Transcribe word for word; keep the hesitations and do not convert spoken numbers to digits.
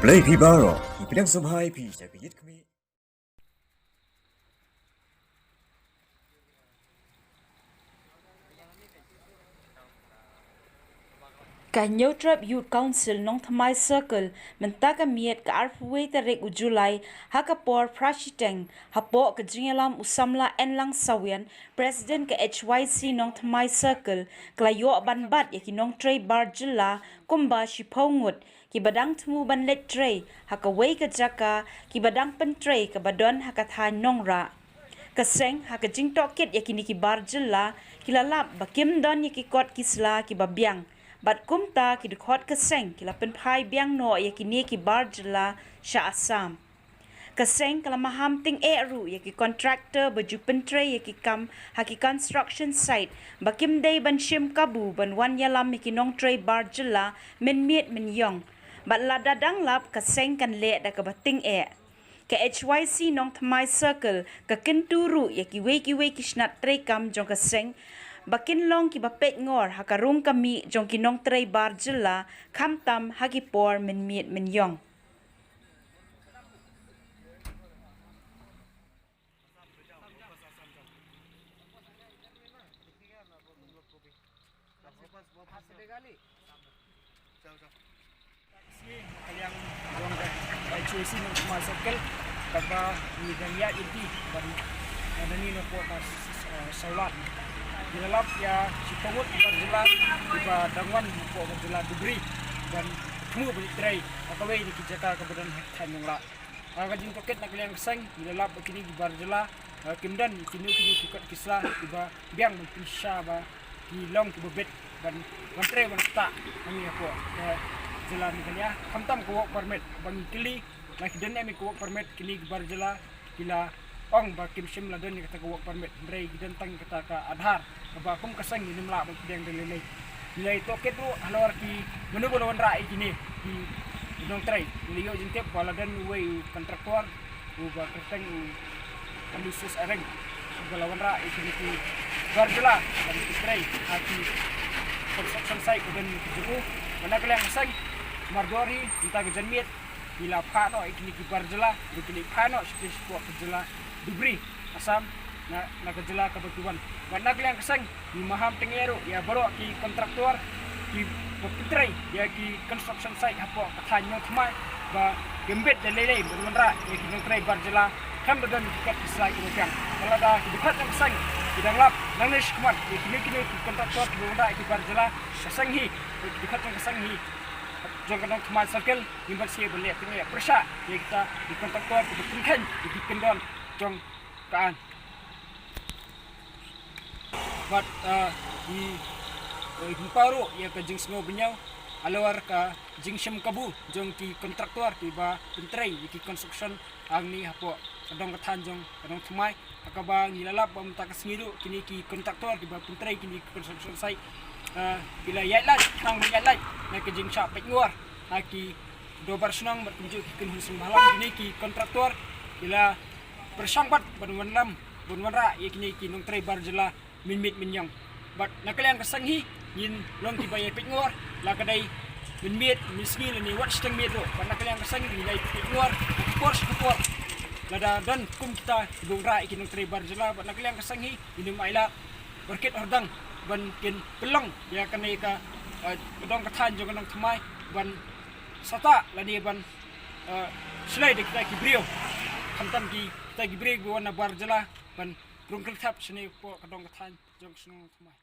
Khublei phi baroh, ngi pdiang sngewbha ïa phi sha ka ïit khmih. Ka Hynñiewtrep Youth Council Nongthymmai Circle mynta ka miet ka arphew wei tarik u July ha ka por phra shiteng hapoh ka jingïalam u samla Enlang Sawian, President ka H Y C Nongthymmai Circle, ka la ïoh ban bat ïa ki nongtrei bar jylla kumba shiphew ngut kiba dang thmu ban leit trei ha kawei ka jaka, kiba dang pyntrei kaba don ha ka thaiñ Nongrah. Ka seng ha ka jingtohkit ïa kine ki bar jylla ki la lap ba kim don ïa ki kot ki sla kiba biang, bad kumta ki dkhot ka seng ki la pynphai biang noh ïa kine ki bar jylla sha Assam. Ka seng ka la maham tyngeh ruh ïa ki contractor ba ju pyntrei ïa ki kam ha ki construction site ba kim dei ban shim kabu ban wan ïalam ïa ki nongtrei bar jylla mynmiet mynïong. Bad lada dang lap, ka seng kan leh da kaba tyngeh. Ka H Y C Nongthymmai Circle ka kyntu ruh ïa kiwei kiwei ki shnat treikam jong ka seng ba kin long kiba peitngor ha ka rung ka mih jong ki nongtrei bar jylla, khamtam ha ki por mynmiet mynïong. Ka liang jong ka H Y C Nongthymmai Circle, kaba ngi dang ïaid lynti ban, eh, nani na pdeng ka, eh, Sawlad. Ngi la lap ïa shiphew ngut ki bar jylla kiba dang wan na pdeng ka jylla Dhubri ban thmu ban trei ha kawei na ki jaka kaba don ha thaiñ Nongrah. Ha ka jingtohkit na ka liang ka seng, ngi la lap ba kine ki bar jylla, eh, kim don kino kino ki kot ki sla kiba biang ban pynshisha ba ki long kiba bit ban, ban trei ban ktah hangne hapoh ka jylla Meghalaya, khamtam ka work permit. Ba ngi kylli, la ki don em ka work permit, kine ki bar jylla ki la ong ba kim shym la don ïa kata ka work permit, hynrei ki don tang kata ka Aadhaar, kaba kum ka seng ngim lah ban pdiang da lei lei. Ngi la ïa tohkit ruh halor ki mano ba la wanrah ïa kine ki nongtrei. Ngi la ïoh jingtip ba la don uwei u contractor uba kyrteng u Aloysius Areng, uba la wanrah ïa kine ki bar jylla ban trei ha ki construction site ba don ha ka jaka. Bad na ka liang ka seng, mardor hi mynta ka janmiet ngi la phah noh ïa kine ki bar jylla, ba kin leit phai noh sha ka jylla Dhubri, Assam, na, na ka jylla kaba ki wan. Bad na ka liang ka seng ngi maham tyngeh ruh ïa baroh ki contractor kiba pyntrei ïa ki construction site hapoh ka thaiñ Nongthymmai ba kim bit da lei lei ban wanrah ïa ki nongtrei bar jylla, khlem da don ki kot ki sla kiba biang. Bad lada ki dkhot jong ka seng ki dang lap nangne shakhmat ïa kine kine ki contractor kiba wanrah ïa ki bar jylla, ka seng hi, ki dkhot jong ka seng hi jong ka Nongthymmai Circle, ngim pat shym ban leh tyngeh pyrshah ïa kita ki contractor kiba pynkheiñ ïa ki kyndon jong ka aiñ. Bad, eh, ngi, eh, pynpaw ruh ïa ka jingsngew bynñiaw halor ka jingshim kabu jong ki contractor kiba pyntrei ïa ki construction hangne hapoh ka dong ka thaiñ jong ka Nongthymmai. Ha kaba ngi la lap ba mynta ka sngi ruh kine ki contractor kiba pyntrei kine ki construction site, eh, ki la ïaid lait, khnang ban ïaid lait na ka jingshah peitngor ha ki dorbar shnong bad kumjuh ki kynhun seng bhalang. Kine ki contractor ki la pyrshang pat ban wanlam, ban wanrah ïa kine ki nongtrei bar jylla mynmiet mynñiang. Bad na ka liang ka seng hi ngin long kiba ïa peitngor, la ka dei mynmiet, mynsngi lane wat shiteng miet ruh. Bad na ka liang ka seng ngin ïa peitngor ha ka por sha ka por. Lada don kum kita kiba wanrah ïa ki nongtrei bar jylla, bad na ka liang ka seng hi ngin ym ailad, barkit hordang ban kin pynlong ïa kane ka, eh, ka dong ka thaiñ jong ka Nongthymmai ban sah tah lane ban, eh, shlei da kita ki briew, khamtam ki, kita ki briew kiba wan na bar jylla ban rung kyrthep shane hapoh ka dong ka thaiñ jong ka shnong Nongthymmai.